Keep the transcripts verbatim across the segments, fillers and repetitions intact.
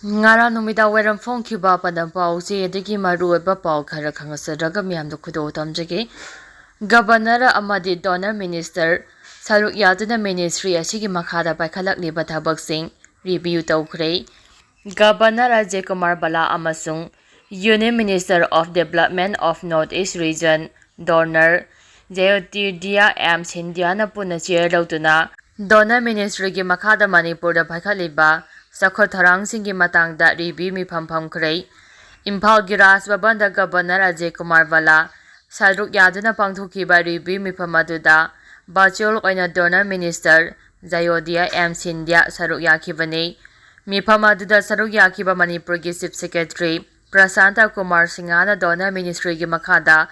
ꯉꯔꯥꯡ ꯅꯨꯃꯤꯗꯥꯡ ꯋꯥꯏꯔꯝ ꯐꯣꯡꯈꯤꯕ ꯑꯄꯟꯕ ꯄꯥꯎꯆꯦ ꯑꯗꯒꯤ ꯃꯔꯨꯑꯣꯏꯕ ꯄꯥꯎ ꯈꯔ ꯈꯪꯍꯟꯖꯔꯒ ꯃꯤꯌꯥꯝꯗ ꯈꯨꯗꯣꯜ ꯇꯝꯖꯒꯦ꯫ ꯒꯕꯔꯅꯔ ꯑꯃꯗꯤ ꯗꯣꯅꯔ ꯃꯤꯅꯤꯁꯇꯔ ꯁꯔꯨꯛ ꯌꯥꯗꯨꯅ ꯃꯤꯅꯤꯁꯇ꯭ꯔꯤ ꯑꯁꯤꯒꯤ ꯃꯈꯥꯗ ꯄꯥꯏꯈꯠꯂꯛꯂꯤꯕ ꯊꯕꯛꯁꯤꯡ ꯔꯤꯚꯤꯌꯨ ꯇꯧꯈ꯭ꯔꯦ꯫ ꯒꯕꯔꯅꯔ ꯑꯖꯌ ꯀꯨꯃꯥꯔ ꯕꯂꯥ ꯑꯃꯁꯨꯡ Union Minister of Development of North East Region, DoNER, Jyotiraditya M ꯁꯤꯟꯙꯤꯌꯥꯅ ꯄꯨꯟꯅ ꯆꯦꯌꯔ ꯂꯧꯗꯨꯅ ꯗꯣꯅꯔ ꯃꯤꯅꯤꯁꯇ꯭ꯔꯤꯒꯤ ꯃꯈꯥꯗ ꯃꯅꯤꯄꯨꯔꯗ ꯄꯥꯏꯈꯠꯂꯤꯕ ꯆꯥꯎꯈꯠ ꯊꯧꯔꯥꯡꯁꯤꯡꯒꯤ ꯃꯇꯥꯡꯗ ꯔꯤꯚꯤꯌꯨ ꯃꯤꯐꯝ ꯐꯝꯈ꯭ꯔꯦ꯫ ꯏꯝꯐꯥꯜꯒꯤ ꯔꯥꯖ ꯚꯕꯟꯗ ꯒꯕꯔꯅꯔ ꯑꯖꯌ ꯀꯨꯃꯥꯔ ꯕꯂꯥ ꯁꯔꯨꯛ ꯌꯥꯗꯨꯅ ꯄꯥꯡꯊꯣꯛꯈꯤꯕ ꯔꯤꯚꯤꯌꯨ ꯃꯤꯐꯝ ꯑꯗꯨꯗ ꯚꯔꯆꯨꯑꯦꯜ ꯑꯣꯏꯅ ꯗꯣꯅꯔ ꯃꯤꯅꯤꯁꯇꯔ ꯖꯌꯣꯗꯤꯌꯥ ꯑꯦꯝ ꯁꯤꯟꯙꯤꯌꯥ ꯁꯔꯨꯛ ꯌꯥꯈꯤꯕꯅꯤ꯫ ꯃꯤꯐꯝ ꯑꯗꯨꯗ ꯁꯔꯨꯛ ꯌꯥꯈꯤꯕ ꯃꯅꯤꯄꯨꯔꯒꯤ ꯆꯤꯐ ꯁꯦꯀ꯭ꯔꯦꯇꯔꯤ ꯄ꯭ꯔꯁꯥꯟꯇ ꯀꯨꯃꯥꯔ ꯁꯤꯡꯍꯅ ꯗꯣꯅꯔ ꯃꯤꯅꯤꯁꯇ꯭ꯔꯤꯒꯤ ꯃꯈꯥꯗ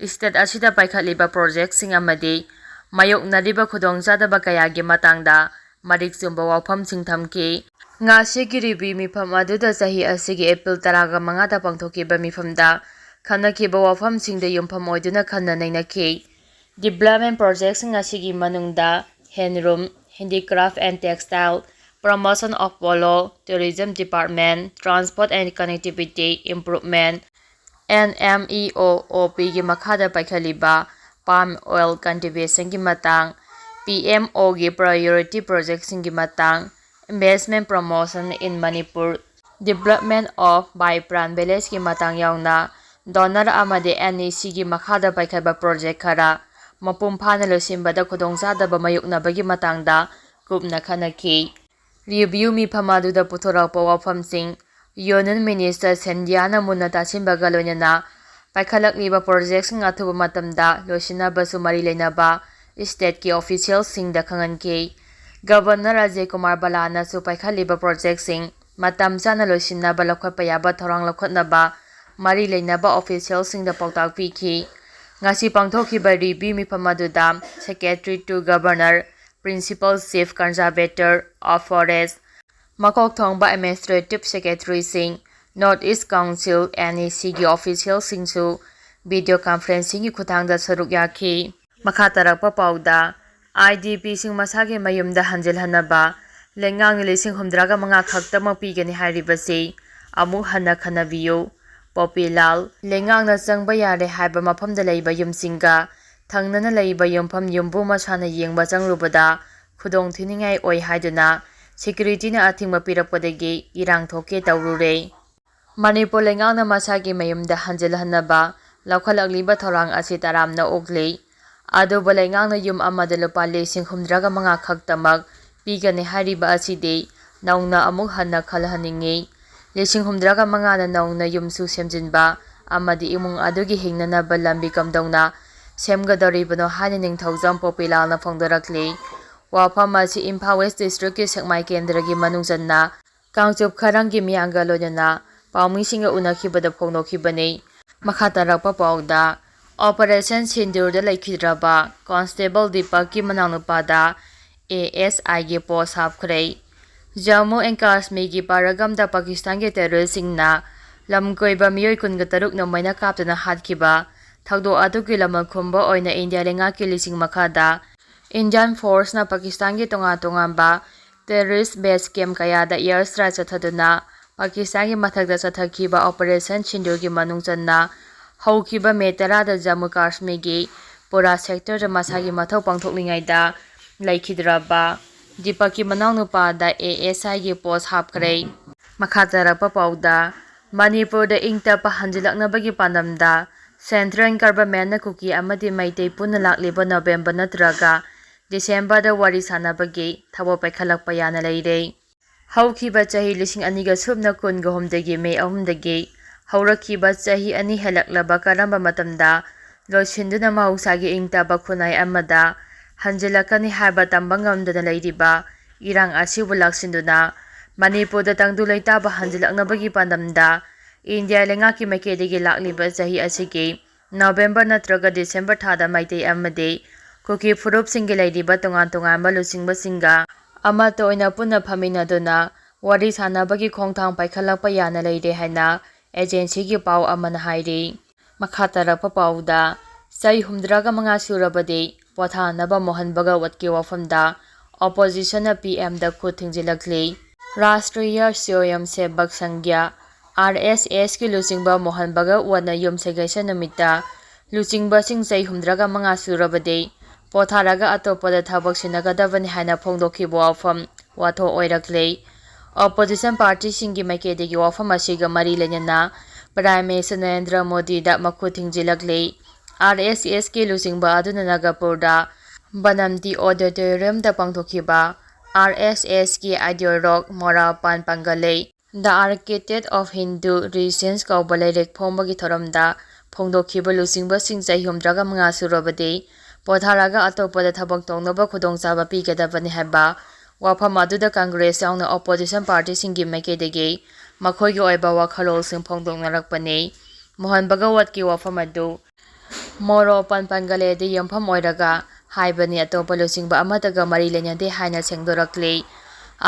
ꯁ꯭ꯇꯦꯠ ꯑꯁꯤꯗ ꯄꯥꯏꯈꯠꯂꯤꯕ ꯄ꯭ꯔꯣꯖꯦꯛꯁꯤꯡ ꯑꯃꯗꯤ ꯃꯥꯌꯣꯛꯅꯔꯤꯕ ꯈꯨꯗꯣꯡꯆꯥꯗꯕ ꯀꯌꯥꯒꯤ ꯃꯇꯥꯡꯗ ꯃꯔꯤꯛ ꯆꯨꯝꯕ ꯋꯥꯐꯝꯁꯤꯡ ꯊꯝꯈꯤ꯫ ꯉꯁꯤꯒꯤ ꯔꯤꯚꯤꯌꯨ ꯃꯤꯐꯝ ꯑꯗꯨꯗ ꯆꯍꯤ ꯑꯁꯤꯒꯤ ꯑꯦꯄ꯭ꯔꯤꯜ ꯇꯔꯥꯒ ꯃꯉꯥꯗ ꯄꯥꯡꯊꯣꯛꯈꯤꯕ ꯃꯤꯐꯝꯗ ꯈꯟꯅꯈꯤꯕ ꯋꯥꯐꯝꯁꯤꯡꯗ ꯌꯨꯝꯐꯝ ꯑꯣꯏꯗꯨꯅ ꯈꯟꯅ ꯅꯩꯅꯈꯤ꯫ ꯗꯤꯕ꯭ꯂꯞꯃꯦꯟ ꯄ꯭ꯔꯣꯖꯦꯛꯁꯤꯡ ꯑꯁꯤꯒꯤ ꯃꯅꯨꯡꯗ handloom, handicraft and textile, promotion of polo, tourism department, transport and connectivity improvement, N M E O O P ꯒꯤ ꯃꯈꯥꯗ ꯄꯥꯏꯈꯠꯂꯤꯕ palm oil cultivation ꯒꯤ ꯃꯇꯥꯡ, P M O ꯒꯤ priority project ꯁꯤꯡꯒꯤ ꯃꯇꯥꯡ, investment promotion in Manipur, development of Vibran village ꯀꯤ ꯃꯇꯥꯡ ꯌꯥꯎꯅ ꯗꯣꯅꯔ ꯑꯃꯗꯤ N E C ꯒꯤ ꯃꯈꯥꯗ ꯄꯥꯏꯈꯠꯄ ꯄ꯭ꯔꯣꯖꯦꯛ ꯈꯔ ꯃꯄꯨꯡ ꯐꯥꯅ ꯂꯣꯏꯁꯤꯟꯕꯗ ꯈꯨꯗꯣꯡꯆꯥꯗꯕ ꯃꯥꯌꯣꯛꯅꯕꯒꯤ ꯃꯇꯥꯡꯗ ꯀꯨꯞꯅ ꯈꯟꯅꯈꯤ꯫ ꯔꯤꯚꯤꯌꯨ ꯃꯤꯐꯝ ꯑꯗꯨꯗ ꯄꯨꯊꯣꯔꯛꯄ ꯋꯥꯐꯝꯁꯤꯡ ꯌꯨꯅꯤꯌꯟ ꯃꯤꯅꯤꯁꯇꯔ ꯁꯤꯟꯙꯤꯌꯥꯅ ꯃꯨꯟꯅ ꯇꯥꯁꯤꯟꯕꯒ ꯂꯣꯏꯅꯅ ꯄꯥꯏꯈꯠꯂꯛꯂꯤꯕ ꯄ꯭ꯔꯣꯖꯦꯛꯁꯤꯡ ꯑꯊꯨꯕ ꯃꯇꯝꯗ ꯂꯣꯏꯁꯤꯟꯅꯕꯁꯨ ꯃꯔꯤ ꯂꯩꯅꯕ ꯁ꯭ꯇꯦꯠꯀꯤ ꯑꯣꯐꯤꯁꯤꯌꯦꯜꯁꯤꯡꯗ ꯈꯪꯍꯟꯈꯤ꯫ ꯒꯕꯔꯅꯔ ꯑꯖꯌ ꯀꯨꯃꯥꯔ ꯕꯂꯥꯅꯁꯨ ꯄꯥꯏꯈꯠꯂꯤꯕ ꯄ꯭ꯔꯣꯖꯦꯛꯁꯤꯡ ꯃꯇꯝ ꯆꯥꯅ ꯂꯣꯏꯁꯤꯟꯅꯕ ꯂꯧꯈꯠꯄ ꯌꯥꯕ ꯊꯧꯔꯥꯡ ꯂꯧꯈꯠꯅꯕ ꯃꯔꯤ ꯂꯩꯅꯕ ꯑꯣꯐꯤꯁꯤꯌꯦꯜꯁꯤꯡꯗ ꯄꯥꯎꯇꯥꯛ ꯄꯤꯈꯤ꯫ ꯉꯁꯤ ꯄꯥꯡꯊꯣꯛꯈꯤꯕ ꯔꯤꯚꯤꯌꯨ ꯃꯤꯐꯝ ꯑꯗꯨꯗ Secretary to Governor, Principal Chief Conservator of Forest, ꯃꯀꯣꯛ ꯊꯣꯡꯕ administrative ꯁꯦꯀ꯭ꯔꯦꯇꯔꯤꯁꯤꯡ, North East Council, N E C ꯒꯤ ꯑꯣꯐꯤꯁꯤꯌꯦꯜꯁꯤꯡꯁꯨ ꯚꯤꯗꯤꯑꯣ ꯀꯟꯐꯔꯦꯟꯁꯤꯡꯒꯤ ꯈꯨꯠꯊꯥꯡꯗ ꯁꯔꯨꯛ ꯌꯥꯈꯤ꯫ ꯃꯈꯥ ꯇꯥꯔꯛꯄ ꯄꯥꯎꯗ, IDP ꯁꯤꯡ ꯃꯁꯥꯒꯤ ꯃꯌꯨꯝꯗ ꯍꯟꯖꯤꯜꯍꯟꯅꯕ ꯂꯩꯉꯥꯛꯅ ꯂꯤꯁꯤꯡ ꯍꯨꯝꯗ꯭ꯔꯥꯒ ꯃꯉꯥ ꯈꯛꯇꯃꯛ ꯄꯤꯒꯅꯤ ꯍꯥꯏꯔꯤꯕꯁꯤ ꯑꯃꯨꯛ ꯍꯟꯅ ꯈꯟꯅꯕꯤꯌꯨ꯫ ꯄꯣꯄꯤꯂꯥꯜ, ꯂꯩꯉꯥꯛꯅ ꯆꯪꯕ ꯌꯥꯔꯦ ꯍꯥꯏꯕ ꯃꯐꯝꯗ ꯂꯩꯕ ꯌꯨꯝꯁꯤꯡꯒ ꯊꯪꯅꯅ ꯂꯩꯕ ꯌꯨꯝꯐꯝ ꯌꯨꯝꯕꯨ ꯃꯁꯥꯅ ꯌꯦꯡꯕ ꯆꯪꯂꯨꯕꯗ ꯈꯨꯗꯣꯡ ꯊꯤꯅꯤꯡꯉꯥꯏ ꯑꯣꯏ ꯍꯥꯏꯗꯨꯅ ꯁꯦꯀ꯭ꯌꯨꯔꯤꯇꯤꯅ ꯑꯊꯤꯡꯕ ꯄꯤꯔꯛꯄꯗꯒꯤ ꯏꯔꯥꯡ ꯊꯣꯛꯀꯦ ꯇꯧꯔꯨꯔꯦ꯫ ꯃꯅꯤꯄꯨꯔ ꯂꯩꯉꯥꯛꯅ ꯃꯁꯥꯒꯤ ꯃꯌꯨꯝꯗ ꯍꯟꯖꯤꯜꯍꯟꯅꯕ ꯂꯧꯈꯠꯂꯛꯂꯤꯕ ꯊꯧꯔꯥꯡ ꯑꯁꯤ ꯇꯔꯥꯝꯅ ꯑꯣꯛꯂꯤ꯫ ꯑꯗꯨꯕꯨ ꯂꯩꯉꯥꯛꯅ ꯌꯨꯝ ꯑꯃꯗ ꯂꯨꯄꯥ ꯂꯤꯁꯤꯡ ꯍꯨꯝꯗ꯭ꯔꯥꯒ ꯃꯉꯥ ꯈꯛꯇꯃꯛ ꯄꯤꯒꯅꯤ ꯍꯥꯏꯔꯤꯕ ꯑꯁꯤꯗꯤ ꯅꯧꯅ ꯑꯃꯨꯛ ꯍꯟꯅ ꯈꯜꯍꯟꯅꯤꯡꯉꯤ꯫ ꯂꯤꯁꯤꯡ ꯍꯨꯝꯗ꯭ꯔꯥꯒ ꯃꯉꯥꯅ ꯅꯧꯅ ꯌꯨꯝꯁꯨ ꯁꯦꯝꯖꯤꯟꯕ ꯑꯃꯗꯤ ꯏꯃꯨꯡ ꯑꯗꯨꯒꯤ ꯍꯤꯡꯅꯅꯕ ꯂꯝꯕꯤ ꯀꯝꯗꯧꯅ ꯁꯦꯝꯒꯗꯧꯔꯤꯕꯅꯣ ꯍꯥꯏꯅ ꯅꯤꯡꯊꯧꯖꯝ ꯄꯣꯄꯤꯂꯥꯜꯅ ꯐꯣꯡꯗꯣꯔꯛꯂꯤ꯫ ꯋꯥꯐꯝ ꯑꯁꯤ ꯏꯝꯐꯥꯜ ꯋꯦꯁ ꯗꯤꯁꯇ꯭ꯔꯤꯛꯀꯤ ꯁꯦꯛꯃꯥꯏ ꯀꯦꯟꯗ꯭ꯔꯒꯤ ꯃꯅꯨꯡ ꯆꯟꯅ ꯀꯥꯡꯆꯨꯞ ꯈꯔꯪꯒꯤ ꯃꯤꯌꯥꯝꯒ ꯂꯣꯏꯅꯅ ꯄꯥꯎꯃꯤꯁꯤꯡꯒ ꯎꯅꯈꯤꯕꯗ ꯐꯣꯡꯗꯣꯛꯈꯤꯕꯅꯤ꯫ ꯃꯈꯥ ꯇꯥꯔꯛꯄ ꯄꯥꯎꯗ, ꯑꯣꯄꯔꯦꯁꯟ ꯁꯤꯟꯗꯨꯔꯗ ꯂꯩꯈꯤꯗ꯭ꯔꯕ ꯀꯣꯟꯁꯇꯦꯕꯜ ꯗꯤꯄꯛꯀꯤ ꯃꯅꯥꯎꯅꯨꯄꯥꯗ ꯑꯦ ꯑꯦꯁ ꯑꯥꯏꯒꯤ ꯄꯣꯁ ꯍꯥꯞꯈ꯭ꯔꯦ꯫ ꯖꯝꯃꯨ ꯑꯦꯟ ꯀꯥꯁꯃꯤꯔꯒꯤ ꯄꯥꯔꯒꯝꯗ ꯄꯥꯀꯤꯁꯇꯥꯟꯒꯤ ꯇꯦꯔꯣꯔꯤꯁꯁꯤꯡꯅ ꯂꯝꯀꯣꯏꯕ ꯃꯤꯑꯣꯏ ꯀꯨꯟꯒ ꯇꯔꯨꯛ ꯅꯣꯡꯃꯩꯅ ꯀꯥꯞꯇꯨꯅ ꯍꯥꯠꯈꯤꯕ ꯊꯧꯗꯣꯛ ꯑꯗꯨꯒꯤ ꯂꯃꯟ ꯈꯨꯝꯕ ꯑꯣꯏꯅ ꯏꯟꯗꯤꯌꯥ ꯂꯩꯉꯥꯛꯀꯤ ꯂꯤꯁꯤꯡ ꯃꯈꯥꯗ ꯏꯟꯗꯤꯌꯥꯟ ꯐꯣꯔꯁꯅ ꯄꯥꯀꯤꯁꯇꯥꯟꯒꯤ ꯇꯣꯉꯥꯟ ꯇꯣꯉꯥꯟꯕ ꯇꯦꯔꯣꯔꯤꯁ ꯕꯦꯁ ꯀꯦꯝ ꯀꯌꯥꯗ ꯑꯦꯌꯔ ꯁ꯭ꯇ꯭ꯔꯥꯏꯛ ꯆꯠꯊꯗꯨꯅ ꯄꯥꯀꯤꯁꯇꯥꯟꯒꯤ ꯃꯊꯛꯇ ꯆꯠꯊꯈꯤꯕ ꯑꯣꯄꯔꯦꯁꯟ ꯁꯤꯟꯗꯨꯔꯒꯤ ꯃꯅꯨꯡ ꯆꯟꯅ ꯍꯧꯈꯤꯕ ꯃꯦ ꯇꯔꯥꯗ ꯖꯝꯃꯨ ꯀꯥꯁꯃꯤꯔꯒꯤ ꯄꯨꯔꯥ ꯁꯦꯛꯇꯔꯗ ꯃꯁꯥꯒꯤ ꯃꯊꯧ ꯄꯥꯡꯊꯣꯛꯂꯤꯉꯩꯗ ꯂꯩꯈꯤꯗ꯭ꯔꯕ ꯗꯤꯄꯛꯀꯤ ꯃꯅꯥꯎꯅꯨꯄꯥꯗ ꯑꯦ ꯑꯦꯁ ꯑꯥꯏꯒꯤ ꯄꯣꯁ ꯍꯥꯞꯈ꯭ꯔꯦ꯫ ꯃꯈꯥ ꯇꯥꯔꯛꯄ ꯄꯥꯎꯗ, ꯃꯅꯤꯄꯨꯔꯗ ꯏꯪ ꯇꯞꯄ ꯍꯟꯖꯤꯜꯂꯛꯅꯕꯒꯤ ꯄꯥꯟꯗꯝꯗ ꯁꯦꯟꯇ꯭ꯔꯦꯜ ꯒꯚꯔꯟꯃꯦꯟꯠꯅ ꯀꯨꯀꯤ ꯑꯃꯗꯤ ꯃꯩꯇꯩ ꯄꯨꯟꯅ ꯂꯥꯛꯂꯤꯕ ꯅꯣꯕꯦꯝꯕꯔ ꯅꯠꯇ꯭ꯔꯒ ꯗꯤꯁꯦꯝꯕꯔꯗ ꯋꯥꯔꯤ ꯁꯥꯟꯅꯕꯒꯤ ꯊꯕꯛ ꯄꯥꯏꯈꯠꯂꯛꯄ ꯌꯥꯅ ꯂꯩꯔꯦ꯫ ꯍꯧꯈꯤꯕ ꯆꯍꯤ ꯂꯤꯁꯤꯡ ꯑꯅꯤꯒ ꯁꯨꯞꯅ ꯀꯨꯟꯒ ꯍꯨꯝꯗꯒꯤ ꯃꯦ ꯑꯍꯨꯝꯗꯒꯤ ꯍꯧꯔꯛꯈꯤꯕ ꯆꯍꯤ ꯑꯅꯤ ꯍꯦꯜꯂꯛꯂꯕ ꯀꯔꯝꯕ ꯃꯇꯝꯗ ꯂꯣꯏꯁꯤꯟꯗꯨꯅ ꯃꯍꯧꯁꯥꯒꯤ ꯏꯪ ꯇꯞꯄ ꯈꯨꯟꯅꯥꯏ ꯑꯃꯗ ꯍꯟꯖꯤꯜꯂꯛꯀꯅꯤ ꯍꯥꯏꯕ ꯇꯝꯕ ꯉꯝꯗꯅ ꯂꯩꯔꯤꯕ ꯏꯔꯥꯡ ꯑꯁꯤꯕꯨ ꯂꯥꯛꯁꯤꯟꯗꯨꯅ ꯃꯅꯤꯄꯨꯔꯗ ꯇꯪꯗꯨ ꯂꯩꯇꯥꯕ ꯍꯟꯖꯤꯜꯂꯛꯅꯕꯒꯤ ꯄꯥꯟꯗꯝꯗ ꯏꯟꯗꯤꯌꯥ ꯂꯩꯉꯥꯛꯀꯤ ꯃꯥꯏꯀꯩꯗꯒꯤ ꯂꯥꯛꯂꯤꯕ ꯆꯍꯤ ꯑꯁꯤꯒꯤ ꯅꯣꯕꯦꯝꯕꯔ ꯅꯠꯇ꯭ꯔꯒ ꯗꯤꯁꯦꯝꯕꯔ ꯊꯥꯗ ꯃꯩꯇꯩ ꯑꯃꯗꯤ ꯀꯨꯀꯤ ꯐꯨꯔꯨꯞꯁꯤꯡꯒꯤ ꯂꯩꯔꯤꯕ ꯇꯣꯉꯥꯟ ꯇꯣꯉꯥꯟꯕ ꯂꯨꯆꯤꯡꯕꯁꯤꯡꯒ ꯑꯃꯠꯇ ꯑꯣꯏꯅ ꯄꯨꯟꯅ ꯐꯝꯃꯤꯟꯅꯗꯨꯅ ꯋꯥꯔꯤ ꯁꯥꯟꯅꯕꯒꯤ ꯈꯣꯡꯊꯥꯡ ꯄꯥꯏꯈꯠꯂꯛꯄ ꯌꯥꯅ ꯂꯩꯔꯦ ꯍꯥꯏꯅ ꯑꯦꯖꯦꯟꯁꯤꯒꯤ ꯄꯥꯎ ꯑꯃꯅ ꯍꯥꯏꯔꯤ꯫ ꯃꯈꯥ ꯇꯥꯔꯛꯄ ꯄꯥꯎꯗ, ꯆꯍꯤ ꯍꯨꯝꯗ꯭ꯔꯥꯒ ꯃꯉꯥ ꯁꯨꯔꯕꯗꯤ ꯄꯣꯊꯥꯅꯕ ꯃꯣꯍꯟ ꯚꯒꯋꯠꯀꯤ ꯋꯥꯐꯝꯗ ꯑꯣꯄꯣꯖꯤꯁꯟꯅ ꯄꯤ ꯑꯦꯝꯗ ꯈꯨꯠ ꯊꯤꯡꯖꯤꯜꯂꯛꯂꯤ꯫ ꯔꯥꯁꯇ꯭ꯔꯤꯌ ꯁ꯭ꯋꯌꯝꯁꯦꯕꯛ ꯁꯪꯘ꯭ꯌ, ꯑꯥꯔ ꯑꯦꯁ ꯑꯦꯁꯀꯤ ꯂꯨꯆꯤꯡꯕ ꯃꯣꯍꯟ ꯚꯒꯋꯠꯅ ꯌꯨꯝꯁꯀꯩꯁ ꯅꯨꯃꯤꯠꯇ ꯂꯨꯆꯤꯡꯕꯁꯤꯡ ꯆꯍꯤ ꯍꯨꯝꯗ꯭ꯔꯥꯒ ꯃꯉꯥ ꯁꯨꯔꯕꯗꯤ ꯄꯣꯊꯥꯔꯒ ꯑꯇꯣꯞꯄꯗ ꯊꯕꯛ ꯁꯤꯟꯅꯒꯗꯕꯅꯤ ꯍꯥꯏꯅ ꯐꯣꯡꯗꯣꯛꯈꯤꯕ ꯋꯥꯐꯝ ꯋꯥꯊꯣꯛ ꯑꯣꯏꯔꯛꯂꯦ꯫ ꯑꯣꯄꯣꯖꯤꯁꯟ ꯄꯥꯔꯇꯤꯁꯤꯡꯒꯤ ꯃꯥꯏꯀꯩꯗꯒꯤ ꯋꯥꯐꯝ ꯑꯁꯤꯒ ꯃꯔꯤ ꯂꯩꯅꯅ ꯄ꯭ꯔꯥꯏꯝ ꯃꯤꯅꯤꯁꯇꯔ ꯅꯔꯦꯟꯗ꯭ꯔ ꯃꯣꯗꯤꯗ ꯃꯈꯨꯠ ꯊꯤꯡꯖꯤꯜꯂꯛꯂꯦ꯫ ꯑꯥꯔ ꯑꯦꯁ ꯑꯦꯁꯀꯤ ꯂꯨꯆꯤꯡꯕ ꯑꯗꯨꯅ ꯅꯥꯒꯄꯨꯔꯗ ꯕꯅꯝꯇꯤ ꯑꯣꯗꯤꯇꯣꯔꯤꯌꯝꯗ ꯄꯥꯡꯊꯣꯛꯈꯤꯕ ꯑꯥꯔ ꯑꯦꯁ ꯑꯦꯁꯀꯤ ꯑꯥꯏꯗꯤꯑꯣꯂꯣꯒ ꯃꯣꯔꯥ ꯄꯥꯟ ꯄꯥꯡꯒꯂꯦ, The Architect of Hindu Religions ꯀꯧꯕ ꯂꯥꯏꯔꯤꯛ ꯐꯣꯡꯕꯒꯤ ꯊꯧꯔꯝꯗ ꯐꯣꯡꯗꯣꯛꯈꯤꯕ ꯂꯨꯆꯤꯡꯕꯁꯤꯡ ꯆꯍꯤ ꯍꯨꯝꯗ꯭ꯔꯥꯒ ꯃꯉꯥ ꯁꯨꯔꯕꯗꯤ ꯄꯣꯊꯥꯔꯒ ꯑꯇꯣꯞꯄꯗ ꯊꯕꯛ ꯇꯧꯅꯕ ꯈꯨꯗꯣꯡꯆꯥꯕ ꯄꯤꯒꯗꯕꯅꯤ ꯍꯥꯏꯕ ꯋꯥꯐꯝ ꯑꯗꯨꯗ ꯀꯪꯒ꯭ꯔꯦꯁ ꯌꯥꯎꯅ ꯑꯣꯄꯣꯖꯤꯁꯟ ꯄꯥꯔꯇꯤꯁꯤꯡꯒꯤ ꯃꯥꯏꯀꯩꯗꯒꯤ ꯃꯈꯣꯏꯒꯤ ꯑꯣꯏꯕ ꯋꯥꯈꯜꯂꯣꯟꯁꯤꯡ ꯐꯣꯡꯗꯣꯛꯅꯔꯛꯄꯅꯤ꯫ ꯃꯣꯍꯟ ꯚꯒꯋꯠꯀꯤ ꯋꯥꯐꯝ ꯑꯗꯨ ꯃꯣꯔꯣ ꯄꯟ ꯄꯟꯒꯂꯦꯗ ꯌꯨꯝꯐꯝ ꯑꯣꯏꯔꯒ ꯍꯥꯏꯕꯅꯤ, ꯑꯇꯣꯞꯄ ꯂꯨꯆꯤꯡꯕ ꯑꯃꯠꯇꯒ ꯃꯔꯤ ꯂꯩꯅꯗꯦ ꯍꯥꯏꯅ ꯁꯦꯡꯗꯣꯔꯛꯂꯤ꯫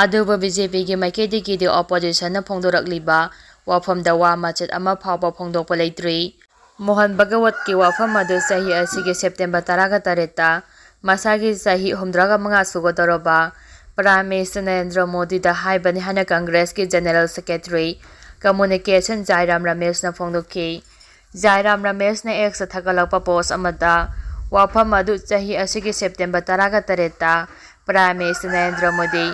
ꯑꯗꯨꯕꯨ ꯕꯤ ꯖꯦ ꯄꯤꯒꯤ ꯃꯥꯏꯀꯩꯗꯒꯤꯗꯤ ꯑꯣꯄꯣꯖꯤꯁꯟꯅ ꯐꯣꯡꯗꯣꯔꯛꯂꯤꯕ ꯋꯥꯐꯝꯗ ꯋꯥ ꯃꯆꯦꯠ ꯑꯃ ꯐꯥꯎꯕ ꯐꯣꯡꯗꯣꯛꯄ ꯂꯩꯇ꯭ꯔꯤ꯫ ꯃꯣꯍꯟ ꯚꯒꯋꯠꯀꯤ ꯋꯥꯐꯝ ꯑꯗꯨ ꯆꯍꯤ ꯑꯁꯤꯒꯤ ꯁꯦꯞꯇꯦꯝꯕꯔ ꯇꯔꯥꯒ ꯇꯔꯦꯠꯇ ꯃꯁꯥꯒꯤ ꯆꯍꯤ ꯍꯨꯝꯗ꯭ꯔꯥꯒ ꯃꯉꯥ ꯁꯨꯒꯗꯧꯔꯕ ꯄ꯭ꯔꯥꯏꯝ ꯃꯤꯅꯤꯁꯇꯔ ꯅꯔꯦꯟꯗ꯭ꯔ ꯃꯣꯗꯤꯗ ꯍꯥꯏꯕꯅꯤ ꯍꯥꯏꯅ ꯀꯪꯒ꯭ꯔꯦꯁꯀꯤ ꯖꯦꯅꯔꯦꯜ ꯁꯦꯀ꯭ꯔꯦꯇꯔꯤ ꯀꯝꯃ꯭ꯌꯨꯅꯤꯀꯦꯁꯟ ꯖꯥꯏꯔꯥꯝ ꯔꯃꯦꯁꯅ ꯐꯣꯡꯗꯣꯛꯈꯤ꯫ ꯖꯥꯏꯔꯥꯝ ꯔꯃꯦꯁꯅ ꯑꯦꯛꯁꯇ ꯊꯥꯒꯠꯂꯛꯄ ꯄꯣꯁ ꯑꯃꯗ ꯋꯥꯐꯝ ꯑꯗꯨ ꯆꯍꯤ ꯑꯁꯤꯒꯤ ꯁꯦꯞꯇꯦꯝꯕꯔ ꯇꯔꯥꯒ ꯇꯔꯦꯠꯇ ꯄ꯭ꯔꯥꯏꯝ ꯃꯤꯅꯤꯁꯇꯔ ꯅꯔꯦꯟꯗ꯭ꯔ ꯃꯣꯗꯤ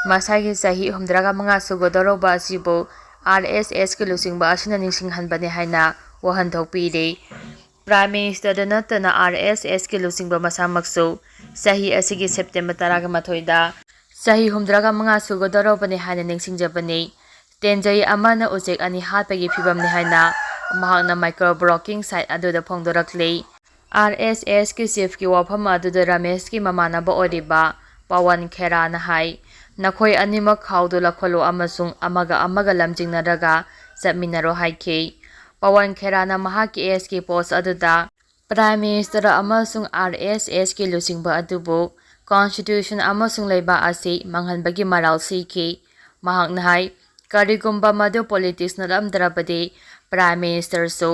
ꯃꯁꯥꯒꯤ ꯆꯍꯤ ꯍꯨꯝꯗ꯭ꯔꯥꯒ ꯃꯉꯥ ꯁꯨꯒꯗꯧꯔꯕ ꯑꯁꯤꯕꯨ ꯑꯥꯔ ꯑꯦꯁ ꯑꯦꯁꯀꯤ ꯂꯨꯆꯤꯡꯕ ꯑꯁꯤꯅ ꯅꯤꯡꯁꯤꯡꯍꯟꯕꯅꯤ ꯍꯥꯏꯅ ꯋꯥꯍꯟꯊꯣꯛ ꯄꯤꯔꯤ꯫ ꯄ꯭ꯔꯥꯏꯝ ꯃꯤꯅꯤꯁꯇꯔꯗ ꯅꯠꯇꯅ ꯑꯥꯔ ꯑꯦꯁ ꯑꯦꯁꯀꯤ ꯂꯨꯆꯤꯡꯕ ꯃꯁꯥꯃꯛꯁꯨ ꯆꯍꯤ ꯑꯁꯤꯒꯤ ꯁꯦꯞꯇꯦꯝꯕꯔ ꯇꯔꯥꯒ ꯃꯥꯊꯣꯏꯗ ꯆꯍꯤ ꯍꯨꯝꯗ꯭ꯔꯥꯒ ꯃꯉꯥ ꯁꯨꯒꯗꯧꯔꯕꯅꯤ ꯍꯥꯏꯅ ꯅꯤꯡꯁꯤꯡꯖꯕꯅꯤ꯫ ꯇꯦꯟꯖꯩ ꯑꯃꯅ ꯎꯆꯦꯛ ꯑꯅꯤ ꯍꯥꯠꯄꯒꯤ ꯐꯤꯚꯝꯅꯤ ꯍꯥꯏꯅ ꯃꯍꯥꯛꯅ ꯃꯥꯏꯀ꯭ꯔꯣ ꯕ꯭ꯂꯣꯒꯤꯡ ꯁꯥꯏꯠ ꯑꯗꯨꯗ ꯐꯣꯡꯗꯣꯔꯛꯂꯤ꯫ ꯑꯥꯔ ꯑꯦꯁ ꯑꯦꯁꯀꯤ ꯆꯤꯐꯀꯤ ꯋꯥꯐꯝ ꯑꯗꯨꯗ ꯔꯃꯦꯁꯀꯤ ꯃꯃꯥꯟꯅꯕ ꯑꯣꯏꯔꯤꯕ ꯄꯋꯟ ꯈꯦꯔꯥꯅ ꯍꯥꯏ, "ꯅꯈꯣꯏ ꯑꯅꯤꯃꯛ ꯈꯥꯎꯗꯨ ꯂꯧꯈꯠꯂꯨ ꯑꯃꯁꯨꯡ ꯑꯃꯒ ꯑꯃꯒ ꯂꯝꯖꯤꯡꯅꯔꯒ ꯆꯠꯃꯤꯟꯅꯔꯣ" ꯍꯥꯏꯈꯤ꯫ ꯄꯋꯟ ꯈꯦꯔꯥꯅ ꯃꯍꯥꯛꯀꯤ ꯑꯦꯛꯁꯀꯤ ꯄꯣꯁ ꯑꯗꯨꯗ ꯄ꯭ꯔꯥꯏꯝ ꯃꯤꯅꯤꯁꯇꯔ ꯑꯃꯁꯨꯡ ꯑꯥꯔ ꯑꯦꯁ ꯑꯦꯁꯀꯤ ꯂꯨꯆꯤꯡꯕ ꯑꯗꯨꯕꯨ ꯀꯣꯟꯁꯇꯤꯇ꯭ꯌꯨꯁꯟ ꯑꯃꯁꯨꯡ ꯂꯩꯕꯥꯛ ꯑꯁꯤ ꯃꯥꯡꯍꯟꯕꯒꯤ ꯃꯔꯥꯜ ꯁꯤꯈꯤ꯫ ꯃꯍꯥꯛꯅ ꯍꯥꯏ, ꯀꯔꯤꯒꯨꯝꯕ ꯃꯗꯨ ꯄꯣꯂꯤꯇꯤꯛꯁ ꯅꯠꯂꯝꯗ꯭ꯔꯕꯗꯤ ꯄ꯭ꯔꯥꯏꯝ ꯃꯤꯅꯤꯁꯇꯔꯁꯨ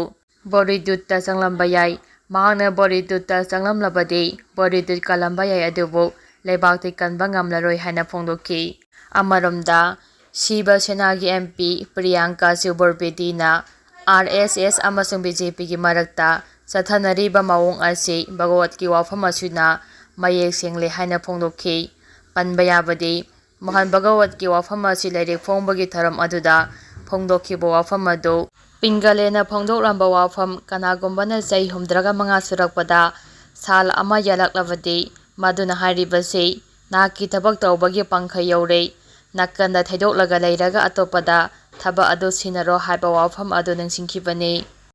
ꯕꯣꯔꯤꯗꯨꯠꯇ ꯆꯪꯂꯝꯕ ꯌꯥꯏ꯫ ꯃꯍꯥꯛꯅ ꯕꯣꯔꯤꯗꯨꯠꯇ ꯆꯪꯂꯝꯂꯕꯗꯤ ꯕꯣꯔꯤꯗꯨꯠ ꯀꯜꯂꯝꯕ ꯌꯥꯏ, ꯑꯗꯨꯕꯨ ꯂꯩꯕꯥꯛꯇꯤ ꯀꯟꯕ ꯉꯝꯂꯔꯣꯏ ꯍꯥꯏꯅ ꯐꯣꯡꯗꯣꯛꯈꯤ꯫ ꯑꯃꯔꯣꯝꯗ, ꯁꯤꯕ ꯁꯦꯅꯥꯒꯤ ꯑꯦꯝ ꯄꯤ ꯄ꯭ꯔꯤꯌꯥꯡꯀꯥ ꯆꯇꯨꯔꯕꯦꯗꯤꯅ ꯑꯥꯔ ꯑꯦꯁ ꯑꯦꯁ ꯑꯃꯁꯨꯡ ꯕꯤ ꯖꯦ ꯄꯤꯒꯤ ꯃꯔꯛꯇ ꯆꯠꯊꯅꯔꯤꯕ ꯃꯑꯣꯡ ꯑꯁꯤ ꯚꯒꯋꯠꯀꯤ ꯋꯥꯐꯝ ꯑꯁꯤꯅ ꯃꯌꯦꯛ ꯁꯦꯡꯂꯦ ꯍꯥꯏꯅ ꯐꯣꯡꯗꯣꯛꯈꯤ꯫ ꯄꯟꯕ ꯌꯥꯕꯗꯤ, ꯃꯣꯍꯟ ꯚꯒꯋꯠꯀꯤ ꯋꯥꯐꯝ ꯑꯁꯤ ꯂꯥꯏꯔꯤꯛ ꯐꯣꯡꯕꯒꯤ ꯊꯧꯔꯝ ꯑꯗꯨꯗ ꯐꯣꯡꯗꯣꯛꯈꯤꯕ ꯋꯥꯐꯝ ꯑꯗꯨ, ꯄꯤꯡꯒꯂꯦꯅ ꯐꯣꯡꯗꯣꯛꯂꯝꯕ ꯋꯥꯐꯝ, ꯀꯅꯥꯒꯨꯝꯕꯅ ꯆꯍꯤ ꯍꯨꯝꯗ꯭ꯔꯥꯒ ꯃꯉꯥ ꯁꯨꯔꯛꯄꯗ ꯁꯥꯜ ꯑꯃ ꯌꯥꯜꯂꯛꯂꯕꯗꯤ, ꯃꯗꯨꯅ ꯍꯥꯏꯔꯤꯕꯁꯤ ꯅꯍꯥꯛꯀꯤ ꯊꯕꯛ ꯇꯧꯕꯒꯤ ꯄꯥꯡꯈꯩ ꯌꯧꯔꯦ, ꯅꯥꯀꯟꯗ ꯊꯩꯗꯣꯛꯂꯒ ꯂꯩꯔꯒ ꯑꯇꯣꯞꯄꯗ ꯊꯕꯛ ꯑꯗꯨ ꯁꯤꯟꯅꯔꯣ ꯍꯥꯏꯕ ꯋꯥꯐꯝ ꯑꯗꯨ ꯅꯤꯡꯁꯤꯡꯈꯤꯕꯅꯤ꯫